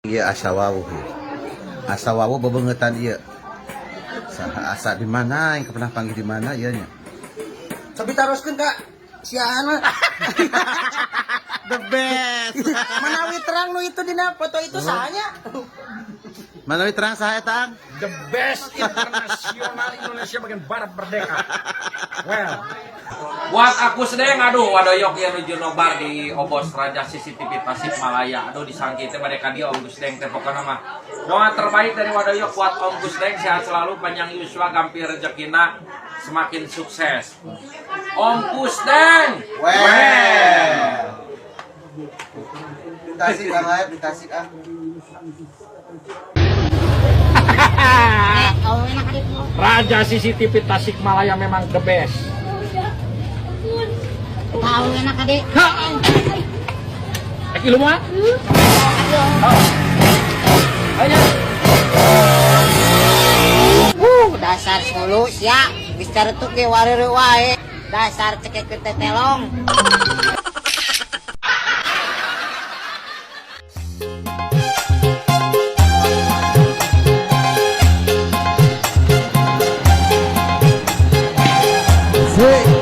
Ieu asa wawuh ieu. Asa wawuh bebengetan ieu. Saha asa di mana yang pernah panggil di mana ieu nya. Cobi taroskeun ka si Aan mah. The best. Manawi terang nu itu dina foto itu sahanya. Manawi terang saha eta? Ang? The best internasional Indonesia bagian barat merdeka. Well, Buat aku sedeng aduh wadoyok ya nuju nobar di Obos Raja CCTV Tasikmalaya. Aduh disangki teh bade ka dieu Om Gus Deng teh pokona mah. Doa terbaik dari Wadoyok buat Om Gus Deng sehat selalu, panjang yuswa, gampir rezekina, semakin sukses. Om Gus Deng. Well. Di Tasik Kang Aep, di Tasik ah. Raja CCTV Tasikmalaya memang the best. Tahu enak adik. Ek ilmu ah? Ayo. Dasar sulu sia, geus caretuk ge wareureuh wae. Dasar cekek teh telong. Sik.